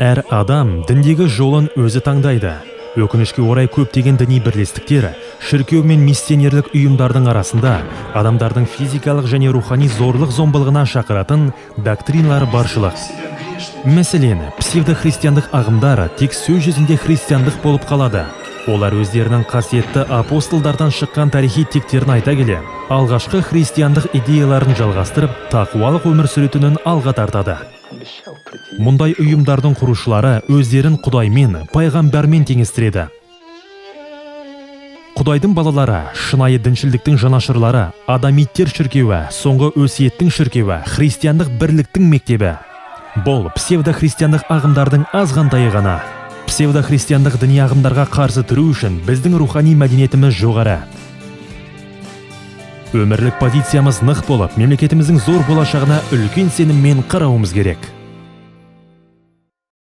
Әр адам діндегі жолын өзі таңдайды. Өкінішке орай, көптеген діни бірлестіктер, шіркеу мен миссионерлік ұйымдардың арасында адамдардың физикалық және рухани зорлық зомбылығына шақыратын доктриналар баршылық. Мәселен, псевдохристиандық ағымдар тек сөз жүзінде христиандық болып қалады. Олар өздерінің қасиетті апостолдардан шыққан тарихи тектерін айта келе, алғашқы христиандық идеяларын жалғастырып, тақуалық өмір сүретінін алға тартады. Обещал прийти. Мұндай ұйымдардың құрушылары өздерін Құдаймен, пайғамбармен теңестіреді. Құдайдың балалары, шынайы діншілдіктің жанашырлары, адамиттер шіркеуі, соңғы өсиеттің шіркеуі, христиандық бірліктің мектебі — бұл псевдохристиандық ағымдардың азғантайы ғана. Псевдохристиандық діни ағымдарға қарсы тұру үшін біздің рухани мәдениетіміз жоғары, өмірлік позициямыз нық болып, мемлекетіміздің зор болашағына үлкен сеніммен қарауымыз керек.